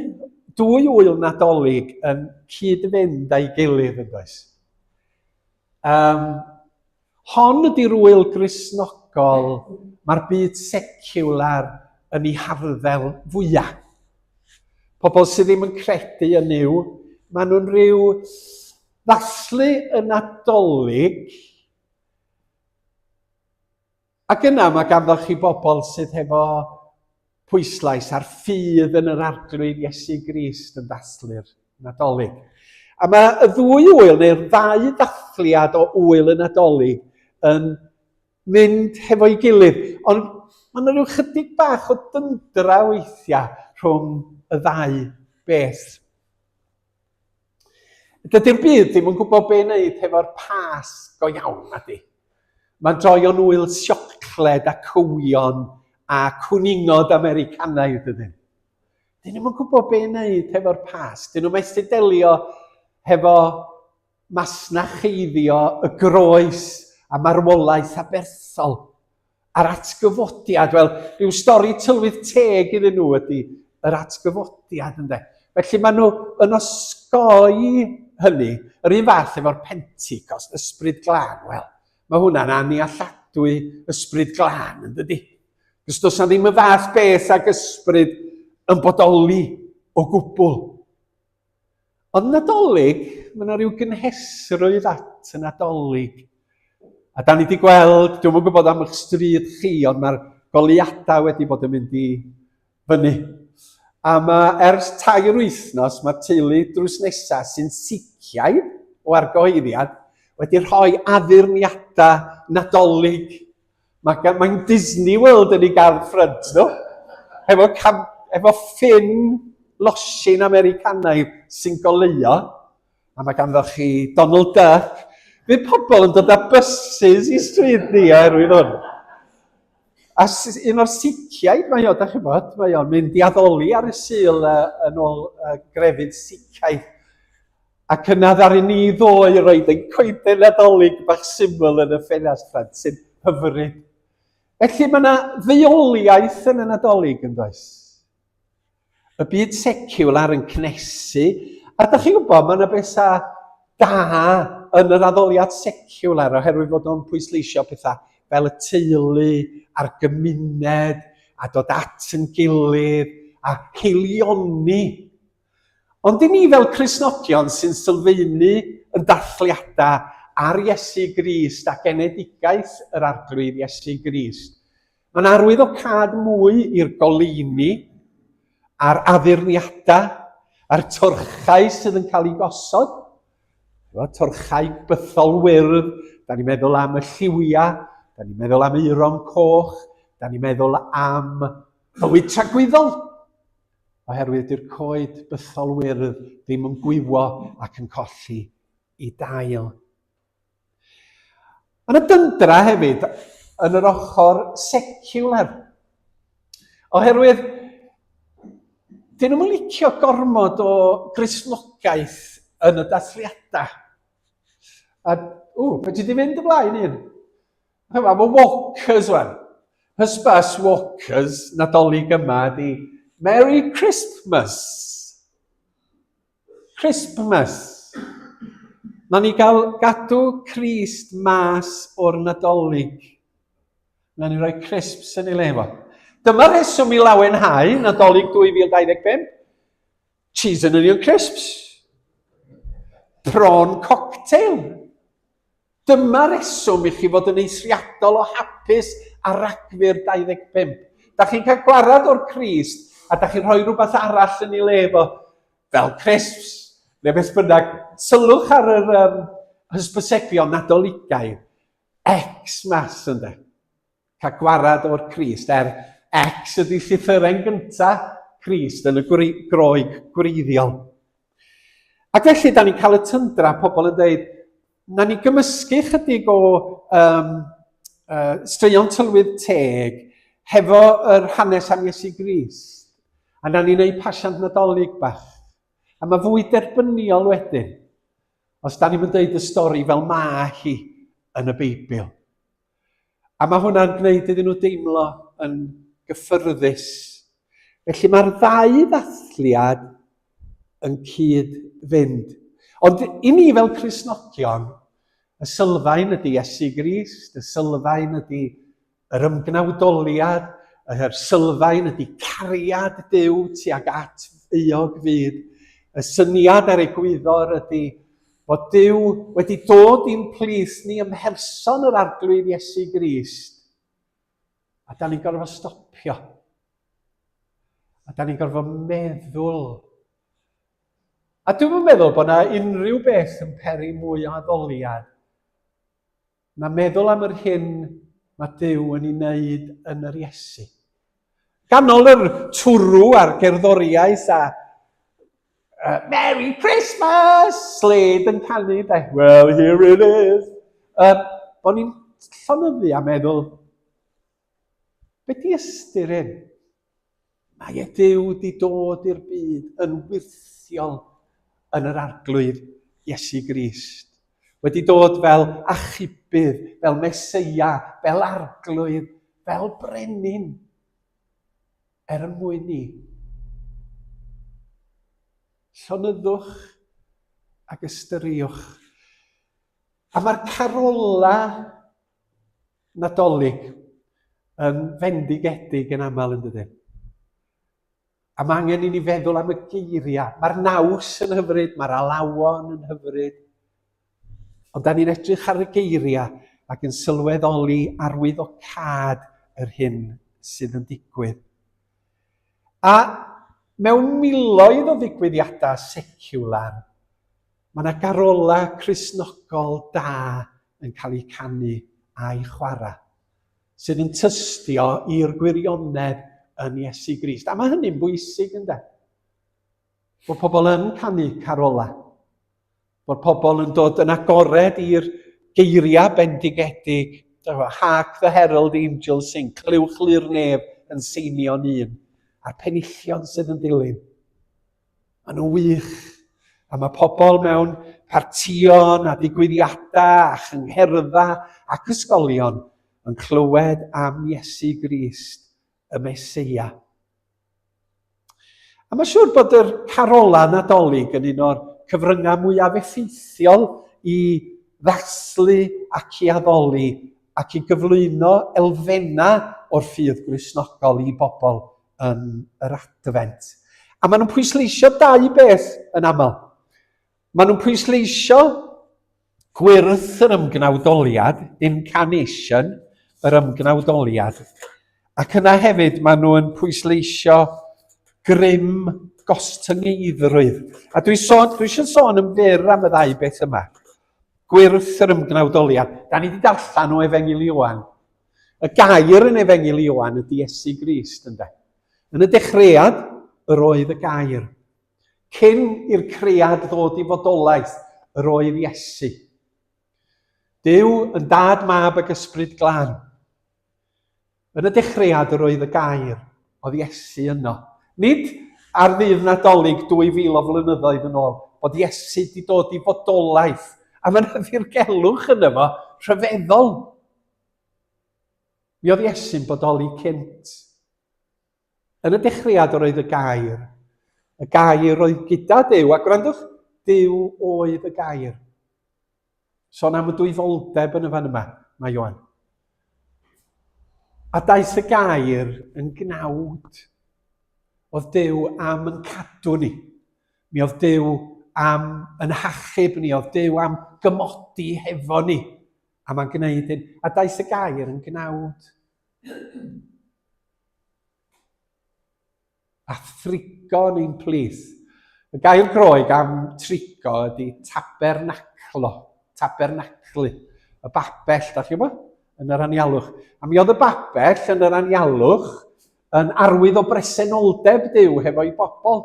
[SPEAKER 1] dwy ŵyl Nadolig yn cyd-fynd â'i gilydd, yn does? Um, hon ydy'r ŵyl Gristnogol, mae'r byd seciwlar yn ei harddel fwyaf. Pobl sydd ddim yn credu yn Nuw, maen nhw'n rhyw ddathlu y Nadolig, Ac yna mae ganddo chi bobl sydd hefo pwyslais ar ffydd yn yr Arglwydd Iesu Grist yn dathlu'r Nadolig. A mae y ddwy ŵyl, neu'r ddau ddathliad o ŵyl y Nadolig, yn mynd hefo'i gilydd. Ond mae yna rhyw chydig bach o dyndra weithiau rhwng y ddau beth. Dydy'r byd ddim yn gwybod be wneud hefo'r Pasg go iawn, na di. Mae'n droi o'n wyl siocled a cywion a cwningod Americanaidd, dydyn. Dyn nhw'n gwybod be wneud hefo'r Pasg. Dyn nhw'n methu delio hefo masnacheiddio y groes a marwolaeth aberthol a'r atgyfodiad. Wel, rhyw stori tylwyth teg iddyn nhw ydy yr atgyfodiad, ynde. Felly maen nhw yn osgoi hynny, yr un fath efo'r Pentecost, ysbryd glân. Wel, mae hwnna'n annealladwy ysbryd glân, yn dydy? Cos does na ddim y fath beth ag ysbryd yn bodoli o gwbl. Ond Nadolig, mae yna rhyw gynhesrwydd at y Nadolig. A da ni wedi gweld, dwi'm yn gwybod am eich stryd chi, ond mae'r goleuadau wedi bod yn mynd i fyny. A mae ers tair wythnos, mae'r teulu drws nesaf sy'n siciaidd o argyhoeddiad wedi rhoi addurniadau Nadolig. Mae, mae'n Disney World yn ei gardd ffrynt nhw. Hefo, cam, efo ffin losin Americanaidd sy'n goleuo. A mae ganddo chi Donald Duck. Fydd pobl yn dod â buses i stryd ni oherwydd hwn. A un o'r Siciaid mae o, da chi'n bod, mae o'n mynd i addoli ar y Sul uh, yn ôl uh, grefydd Sicaidd. Ac yna ddaru ni ddoe roed ein coeden Nadolig bach syml yn y ffenast ffrant sy'n hyfryd. Felly mae yna ddeuoliaeth yn y Nadolig yn does? Y byd seciwlar yn cnesu, a da chi'n gwybod, mae yna bethau da yn yr addoliad seciwlar oherwydd fod o'n pwysleisio pethau fel y teulu a'r gymuned a dod at yn gilydd a heilioni. Ond i ni fel Cristnogion sy'n sylfaenu yn dathliadau ar Iesu Grist a genedigaeth yr Arglwydd Iesu Grist, mae'n arwyddocâd mwy i'r goleuni a'r addurniadau a'r torchau sydd yn cael eu gosod. Torchau bythol wyrdd, da ni'n meddwl am y lliwiau, da ni'n meddwl am aeron coch, da ni'n meddwl am fywyd tragwyddol. Oherwydd dyw'r coed bythol wyrdd ddim yn gwywo ac yn colli i dail. Mae yna dyndra hefyd yn yr ochr seciwlar. Oherwydd, dyn nhw'n licio gormod o Gristnogaeth yn y dathliadau. A, ww, fedri di fynd ymlaen un? Mae Walkers wan. Hysbys Walkers Nadolig yma ydi Merry Christmas. Christmas. Na ni gael gadw Crist mas o'r Nadolig. Na ni roi crisps yn ei le fo. Dyma rheswm i lawenhau Nadolig 2025. Cheese and onion crisps. Prawn cocktail. Dyma reswm i chi fod yn eithriadol o hapus ar Ragfyr 25. Da chi'n cael gwarad o'r Crist a da chi'n rhoi rhywbeth arall yn ei le fo, fel crisps, neu beth bynnag. Sylwch ar yr um, hysbysebion Nadoligaidd. X-mas ynde. Cael gwarad o'r Crist, er X ydy llythyren gynta. Crist yn y Groeg gwreiddiol. Ac felly, da ni'n cael y tyndra, pobl yn dweud, na ni gymysgu chydig o um, straeon tylwydd teg hefo yr hanes am Iesu Grist, a na ni'n neud pasiant Nadolig bach. A mae fwy derbyniol wedyn, os da ni'n dweud y stori fel mae hi yn y Beibl. A mae hwnna'n gwneud iddyn nhw deimlo yn gyffyrddus. Felly mae'r ddau ddathliad yn cyd-fynd. Ond i ni fel Cristnogion, y sylfaen ydy Iesu Grist, y sylfaen ydy yr ymgnawdoliad, yr sylfaen ydy cariad Duw tuag at euog fyd. Y syniad a'r egwyddor ydy Bod Duw wedi dod i'n plith ni ym mherson yr Arglwydd Iesu Grist. A da ni'n gorfod stopio. A da ni'n gorfod meddwl. A dwi'm yn meddwl bod yna unrhyw beth yn peri mwy o addoliad na meddwl am yr hyn mae Duw yn ei wneud yn yr Iesu. Ganol yr twrw a'r gerddoriaeth a Merry Christmas! Slade yn canu, de. Well, here it is. Bod ni'n llonyddu a meddwl, be di ystyr hyn? Mae e Duw di dod i'r byd yn wyrthiol yn yr Arglwydd Iesu Grist. Wedi dod fel achubydd, fel Meseia, fel Arglwydd, fel Brenin, er yn mwyn ni. Llonyddwch ac ystyriwch. A mae'r carola Nadolig yn fendigedig yn aml yn dydyn. A mae angen i ni feddwl am y geiriau. Mae'r naws yn hyfryd, mae'r alawon yn hyfryd. Ond da ni'n edrych ar y geiriau ac yn sylweddoli arwyddocâd yr hyn sydd yn digwydd. A mewn miloedd o ddigwyddiadau seciwlar, mae yna garolau Cristnogol da yn cael eu canu a'u chwarae, sydd yn tystio i'r gwirionedd yn Iesu Grist. A mae hynny'n bwysig, ynde? Bod pobl yn canu carolau. Bod pobl yn dod yn agored i'r geiriau bendigedig. Hark the herald angels sing, clywch lu'r nef yn seinio'n un, a'r penillion sydd yn dilyn. Maen nhw'n wych. A mae pobl mewn partïon a digwyddiadau a chyngherddau ac ysgolion yn clywed am Iesu Grist, y Meseia. A mae'n siŵr bod yr carolau Nadolig yn un o'r cyfryngau mwyaf effeithiol i ddathlu ac i addoli ac i gyflwyno elfennau o'r ffydd Gristnogol i bobl yn yr Adfent. A maen nhw'n pwysleisio dau beth yn aml. Maen nhw'n pwysleisio gwyrth yr ymgnawdoliad, incarnation, yr ymgnawdoliad. Ac yna hefyd maen nhw'n pwysleisio grym gostyngeiddrwydd. A dwi, sôn, dwi eisiau sôn yn fyr am y ddau beth yma. Gwyrth yr ymgnawdoliad. Da ni wedi darllen o Efengyl Ioan. Y gair yn Efengyl Ioan ydy Iesu Grist, ynde. Yn y dechreuad, yr oedd y gair. Cyn i'r cread ddod i fodolaeth, yr oedd Iesu. Duw yn dad mab ag ysbryd glân. Yn y dechreuad yr oedd y gair, oedd Iesu yno. Nid ar ddydd Nadolig 2000 o flynyddoedd yn ôl, bod Iesu wedi dod i fodolaeth, a mae yna ddirgelwch yno fo, rhyfeddol. Mi oedd Iesu'n bodoli cynt. Yn y dechreuad yr oedd y gair. Y gair oedd gyda Duw, a gwrandwch, Duw oedd y gair. Sôn am y dwyfoldeb yn y fan yma, mae Ioan. A daeth y gair yn gnawd. Oedd Duw am yn cadw ni. Mi oedd Duw am yn hachub ni, oedd Duw am gymodi hefo ni. A mae'n gwneud hyn. A daeth y gair yn gnawd. A thrigo yn ein plith. Y gair Groeg am trigo ydy tabernaclo, tabernaclu, y babell, da chi gwybod? Yn yr anialwch. A mi oedd y babell yn yr anialwch yn arwydd o bresenoldeb Duw hefo'i bobl.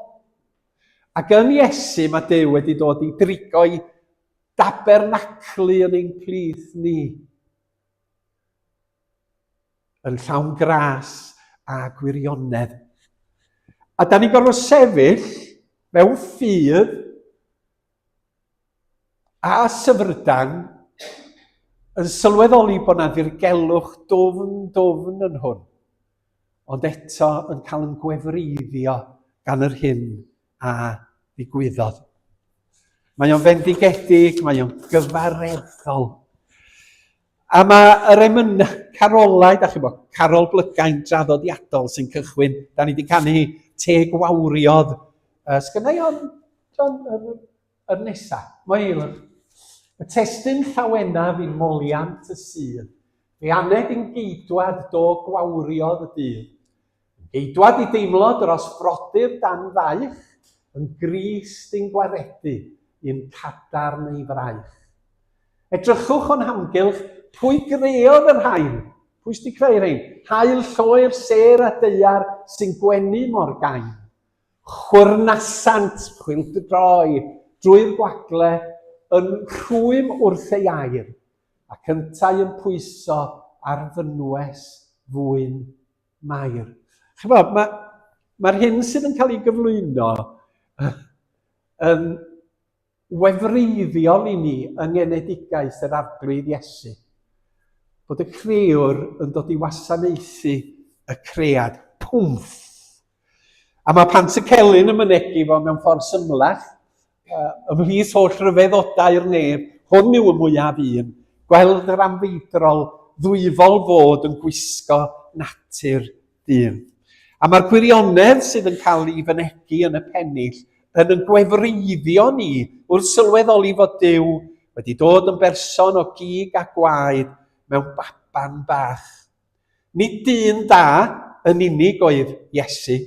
[SPEAKER 1] Ac yn Iesu mae Duw wedi dod i drigo i dabernaclu yn ein plith ni. Yn llawn gras a gwirionedd. A da ni'n gorfod sefyll mewn ffydd a syfrdan yn sylweddoli bod 'na ddirgelwch dwfn, dwfn yn hwn, ond eto yn cael yn gwefreiddio gan yr hyn a ddigwyddodd. Mae o'n fendigedig, mae o'n gyfareddol. A mae yr emyn carolau, da chi'n bod, carol blygain draddodiadol sy'n cychwyn, da ni wedi canu hi, Teg Wawriodd. Uh, Sgynnau hon, John, yr, yr nesa? Mae hi, Y testun llawenaf i moliant y sydd, fe aned yn geidwad do gwawriodd y dydd. Yn geidwad i deimlo dros frodyr dan faich, yn Grist i'n gwaredu, i'n cadarn ei fraich. Edrychwch o'n hamgylch, pwy greodd y rhain? Pwy sydd wedi creu rhain? Haul, lloer, sêr a daear sy'n gwenu mor gain. Chwyrnasant, chwyldroi, drwy'r gwagle, yn rhwym wrth ei air, ac yntau yn pwyso ar fynwes fwyn Mair. Chymod, mae'r ma hyn sydd yn cael ei gyflwyno yn wefreiddiol i ni yng ngenedigaeth yr Arglwydd Iesu, bod y Crewr yn dod i wasanaethu y cread. Pwmff! A mae Pant y Celyn yn mynegi fo mewn ffordd symlach, ymhlith holl ryfeddodau'r nef, hwn yw y mwyaf un, gweld yr anfeidrol ddwyfol fod yn gwisgo natur dyn. A mae'r gwirionedd sydd yn cael ei fynegi yn y pennill yn yn gwefreiddio ni wrth sylweddoli fod Duw wedi dod yn berson o gig a gwaed mewn baban bach. Nid dyn da yn unig oedd Iesu,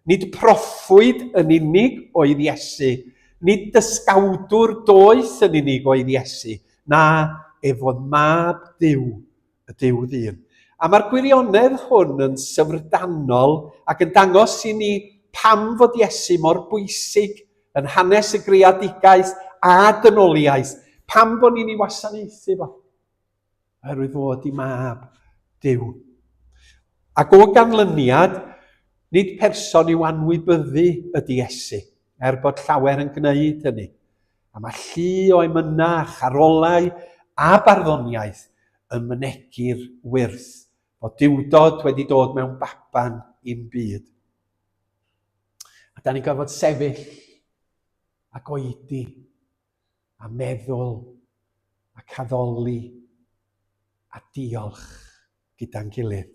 [SPEAKER 1] nid proffwyd yn unig oedd Iesu, nid dysgawdwr doeth yn unig oedd Iesu, na, ef oedd mab Duw y Duw ddyn. A mae'r gwirionedd hwn yn syfrdanol ac yn dangos i ni pam fod Iesu mor bwysig yn hanes y greadigaeth a dynoliaeth, pam bod ni'n ei wasanaethu fo. Oherwydd fod i mab Duw. Ac o ganlyniad, nid person i'w anwybyddu ydy Iesu, er bod llawer yn gwneud hynny. A mae llu o emynau, charolau a barddoniaeth yn mynegi'r wyrth bod Duwdod wedi dod mewn baban i'n byd. A da ni'n gorfod sefyll ac oedi a meddwl ac addoli a diolch gyda'n gilydd.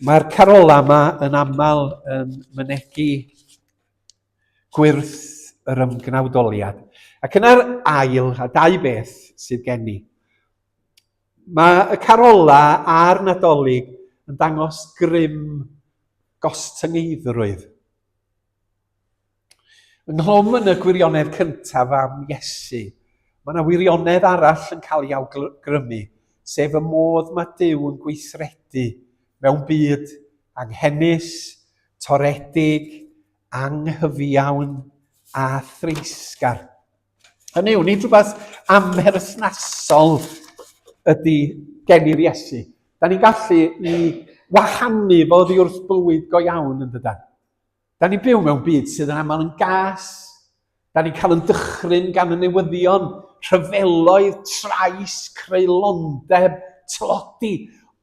[SPEAKER 1] Mae'r carolau yma yn aml yn mynegi gwyrth yr ymgnawdoliad. Ac yna'r ail, a dau beth sydd gen i. Mae y carolau a'r Nadolig yn dangos grym gostyngeiddrwydd. Ynghlwm yn y gwirionedd cyntaf am Iesu, mae yna wirionedd arall yn cael ei awgrymu, sef y modd mae Duw yn gweithredu mewn byd anghenus, toredig, anghyfiawn a threisgar. Hynny yw, nid rhywbeth amherthnasol ydy geni'r Iesu. Da ni'n gallu i wahanu fo oddi wrth bywyd go iawn yn dydan. Da ni'n byw mewn byd sydd yn aml yn gas. Da ni'n cael yn dychryn gan y newyddion, rhyfeloedd, trais, creulondeb, tlodi.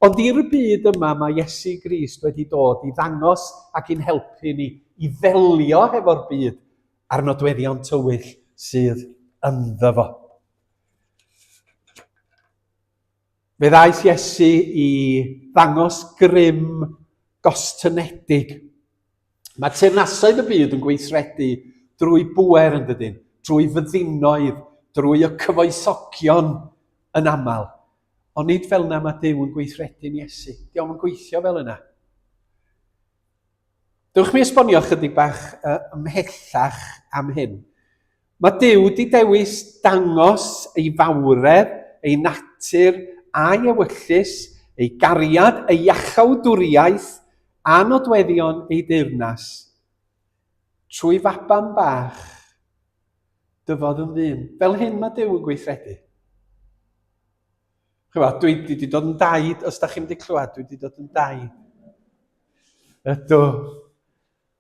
[SPEAKER 1] Ond i'r byd yma mae Iesu Grist wedi dod i ddangos ac i'n helpu ni i ddelio hefo'r byd a'r nodweddion tywyll sydd ynddo fo. Fe ddaeth Iesu i ddangos grym gostynedig. Mae teyrnasoedd y byd yn gweithredu drwy bŵer yn dydyn, drwy fyddinoedd, drwy y cyfoethogion yn aml. Ond nid fel yna mae Duw yn gweithredu'n Iesu. Dio'm yn gweithio fel yna. Dewch mi esbonio chydig bach ymhellach am hyn. Mae Duw wedi dewis dangos ei fawredd, ei natur a'i ewyllys ei gariad, ei iachawdwriaeth a nodweddion ei deyrnas trwy faban bach dyfodd yn ddyn. Fel hyn mae Duw yn gweithredu. Chymod, dwi wedi dod yn daid, os da chi'n wedi clywed, dwi wedi dod yn daid. Ydw,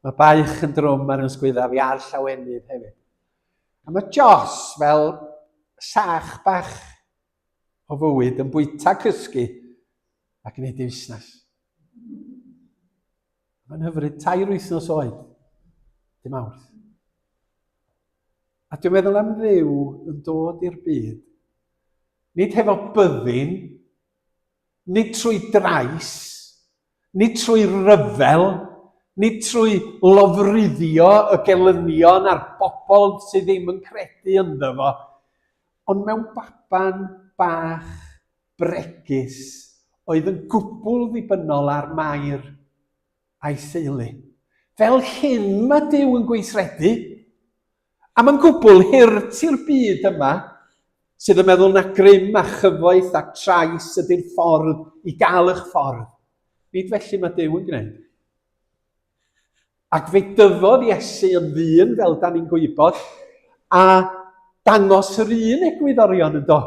[SPEAKER 1] mae baich yn drwm ar yn sgwydda fi a'r llawenydd hefyd. A mae Jos fel sach bach o fywyd yn bwyta cysgu a gwneud ei fusnes. Mae'n hyfryd, tair wythnos oed, dim awrth. A dwi'n meddwl am Dduw yn dod i'r byd, nid hefo byddin, nid trwy drais, nid trwy ryfel, nid trwy lofruddio y gelynion a'r bobl sydd ddim yn credu ynddo fo, ond mewn baban bach bregus oedd yn gwbl ddibynnol ar Mair a'i theulu. Fel hyn mae Duw yn gweithredu. A mae'n gwbl hurt i'r byd yma sydd yn meddwl na grym a chyfoeth a trais ydy'r ffordd i gael eich ffordd. Nid felly mae Duw yn gwneud. Ac fe dyfodd Iesu yn ddyn, fel da ni'n gwybod, a dangos yr un egwyddorion yn do.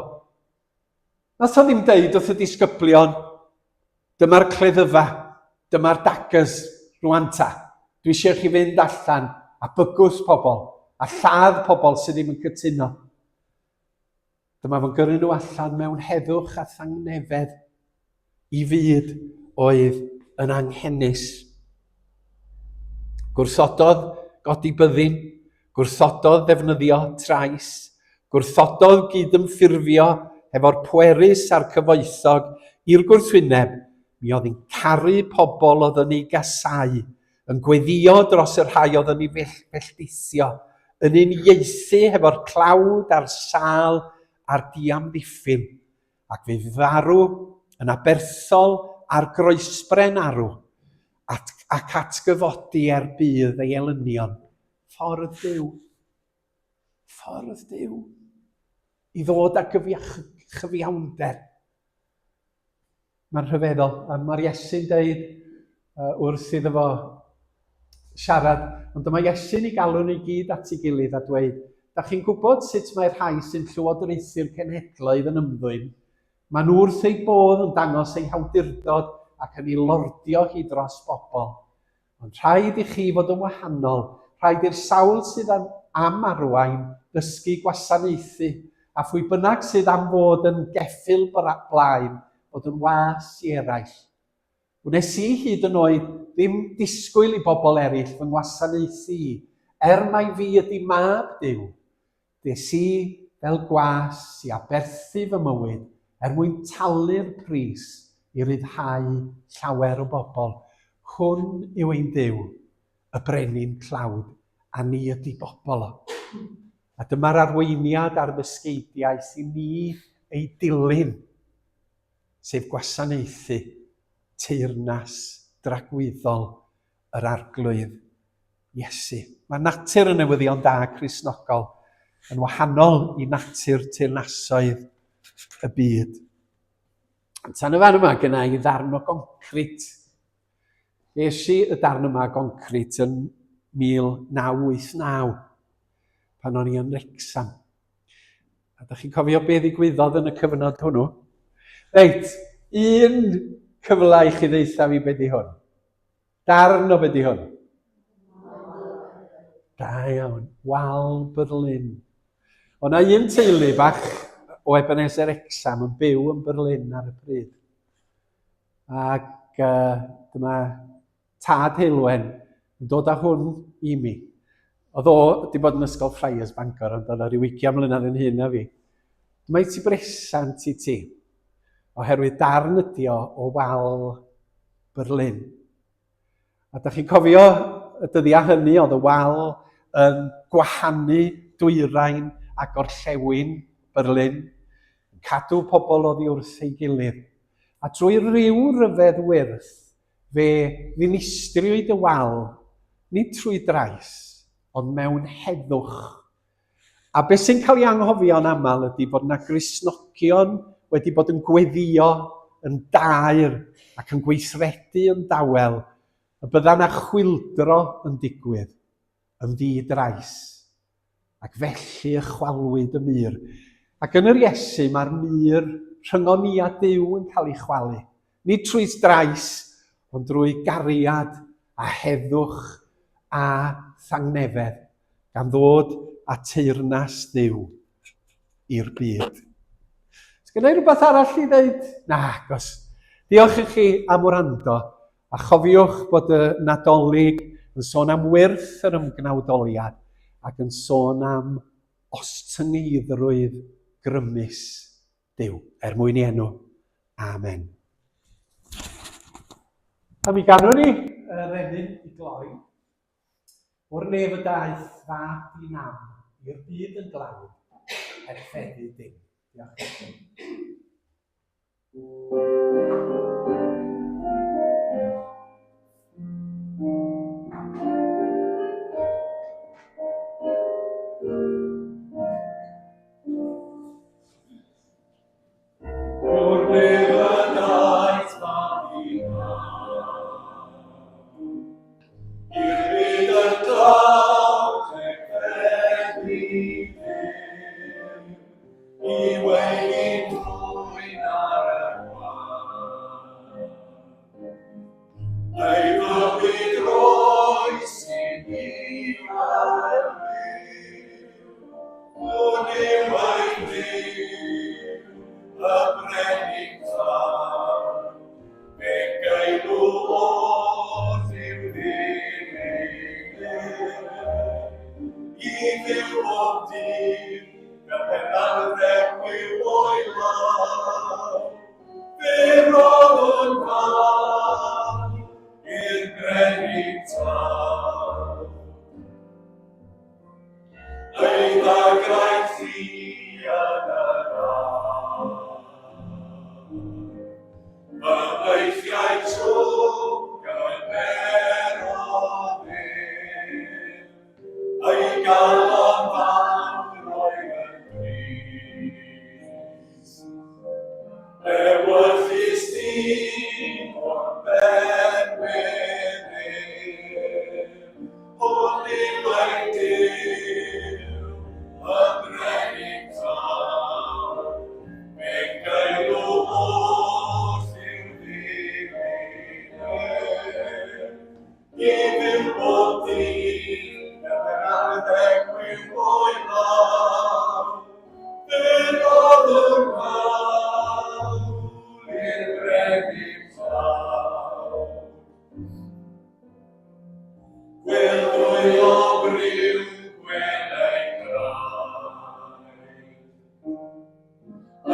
[SPEAKER 1] Nath o ddim deud wrth y disgyblion, dyma'r cleddyfa, dyma'r daggers, rwan ta. Dwi eisiau chi fynd allan a bygwth pobl, a lladd pobl sydd ddim yn cytuno. Dyma fo'n gyrru nhw allan mewn heddwch a thangnefedd i fyd oedd yn anghenus. Gwrthododd godi byddin, gwrthododd ddefnyddio trais, gwrthododd gydymffurfio hefo'r pwerus a'r cyfoethog i'r gwrthwyneb, mi oedd hi'n caru pobl oedd yn ei gasau, yn gweddïo dros y rhai oedd yn ei felldithio, yn uniaethu hefo'r tlawd a'r sâl a'r diamddiffyn, ac fe farw yn aberthol ar groesbren arw, at, ac atgyfodi er budd ei elynion. Ffordd Duw. Ffordd Duw. I ddod â chyfiawnder. Mae'n rhyfeddol. A mae'r Iesu'n deud uh, wrth iddo fo siarad, ond dyma Iesu'n ei galw nhw i gyd at ei gilydd a dweud, da chi'n gwybod sut mae'r rhai sy'n llywodraethu'r cenhedloedd yn ymddwyn? Maen nhw wrth eu bodd yn dangos eu hawdurdod ac yn ei lordio hi dros bobl. Ond rhaid i chi fod yn wahanol, rhaid i'r sawl sydd am arwain ddysgu gwasanaethu, a phwy bynnag sydd am fod yn geffyl blaen, fod yn was i eraill. Wnes i hyd yn oed ddim disgwyl i bobl eraill fy ngwasanaethu i, er mai fi ydy mab Duw. Des i fel gwas i aberthu fy mywyd er mwyn talu'r pris i ryddhau llawer o bobl. Hwn yw ein Duw, y brenin tlawd, a ni ydy bobl o. A dyma'r arweiniad a'r ddysgeidiaeth i ni ei dilyn. sef gwasanaethu teyrnas dragwyddol yr Arglwydd Iesu. Mae natur y newyddion da Cristnogol yn wahanol i natur teyrnasoedd y byd. Tan y fan yma, gyna i ddarn o goncrit. Ges i y darn yma o goncrit yn 1989, pan o'n i yn Wrecsam. A da chi'n cofio be ddigwyddodd yn y cyfnod hwnnw? Reit, un cyfle i chi ddeitha fi be di hwn. Darn o be di hwn? Da iawn. Wal Berlin. O na un teulu bach o Ebenezer Exam yn byw yn Berlin ar y pryd. Ac uh, dyma tad Heulwen yn dod â hwn i mi. Oedd o wedi bod yn ysgol Friars Bangor, ond oedd o ryw 20 mlynedd yn hyn na fi. Mae ti bresant i ti, oherwydd darn ydi o o wal Berlin. A da chi'n cofio y dyddiau hynny oedd y wal yn gwahanu dwyrain a gorllewin Berlin, yn cadw pobl oddi wrth ei gilydd. A drwy ryw ryfedd wyrth, Fe ddinistriwyd y wal, nid trwy drais, ond mewn heddwch. A beth sy'n cael ei anghofio'n aml ydy bod yna Gristnogion wedi bod yn gweddïo yn daer ac yn gweithredu yn dawel, y bydda 'na chwyldro yn digwydd, yn ddi-drais. Ac felly y chwalwyd y mur. Ac yn yr Iesu mae'r mur rhyngon ni a Duw yn cael ei chwalu. Nid trwy drais, ond drwy gariad a heddwch a thangnefedd, gan ddod â teyrnas Dduw i'r byd. Sgynna i rhywbeth arall i ddeud? Nagos. Diolch i chi am wrando, a chofiwch bod y Nadolig yn sôn am wyrth yr ymgnawdoliad ac yn sôn am ostyngeiddrwydd grymus Duw, er mwyn i enw. Amen. A mi ganwn ni yr emyn i gloi. O'r nef y daeth fab di-nam i'r byd yn dlawd, heb feddu dim. Diolch.
[SPEAKER 3] O'r nef y daeth fab i I'r byd yn dlawd heb feddu dim, I weini dwyn ar y gwan. Ei fywyd roes i ni gael byw, Hwn yw ein Duw, y Brenin tal, Fe geilw wrth i'w ddilyn ef. I fyw bob dydd, fel pe anrheg byw o'i law. Fe roddwn farn i'r brenin tal. Ei ddagrau ti yn yr ardd. Fy weithiau trwm gymerodd ef. Ei galon fawr oedd yn drist. Ewyllys dyn o'r ben wedd ef. Hwn yw ein Duw, y brenin tal. Fe'n geilw wrth i'w ddilyn ef. I fyw bob dydd, fel yr arddeg wiw o'i law. Fe roddwn hawl i'r brenin tal. Gwel dwylo briw, gwel ei draed.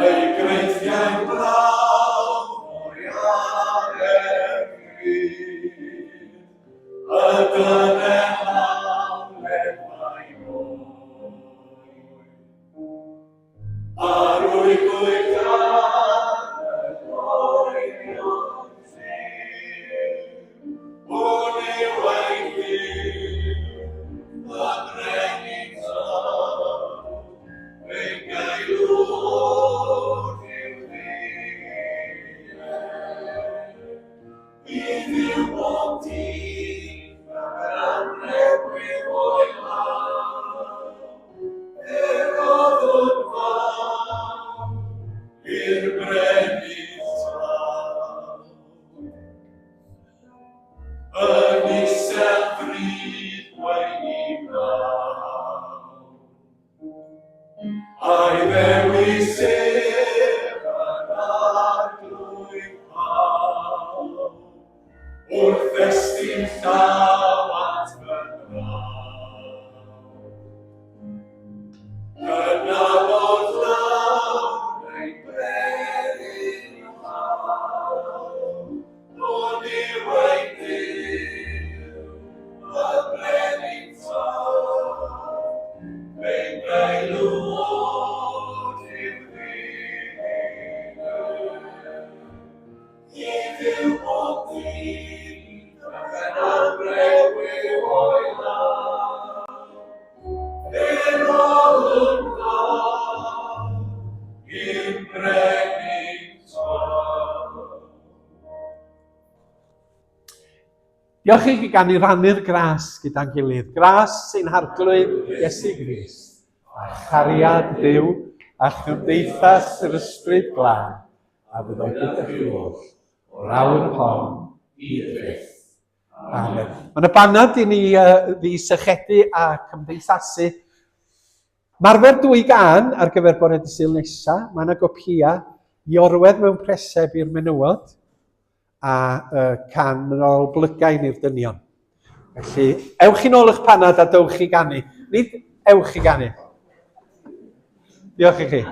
[SPEAKER 3] Ei greithiau'n brawf o'r iareb gryd, y dyner hawled mae oed. Ar wygwyr dan y gloerion tir, hwn yw ein Duw, y brenin tal. Fe'n gael wrth i'w ddilyn. I fyw bob dydd, fel yr anrheg byw o'i law. Fe roddwn fam i'r brenin tal. Yn isel fryd gweinidog. A'i ddewis ef yn arglwydd pawb, wrth estyn llaw at fy mrawd. Cydnabod lawn ein brenin.
[SPEAKER 1] Diolch i chi gan i rannu'r gras gyda'n gilydd. Gras sy'n harglwydd Iesu Grist, a chariad Duw, a chymdeithas yr Ysbryd Glân, a fyddo gyda chi oll, o'r awr hon i byth. Amen. Mae yna banad i ni uh, ddisychedu a cymdeithasu. Marfer dwy gân ar gyfer bore dy Sul nesa. Mae yna gopïau i orwedd mewn preseb i'r menywod a uh, can yn ôl blygain i'r dynion. Felly, ewch i nôl eich panad a dewch i ganu. Nid ewch i ganu. Diolch i chi.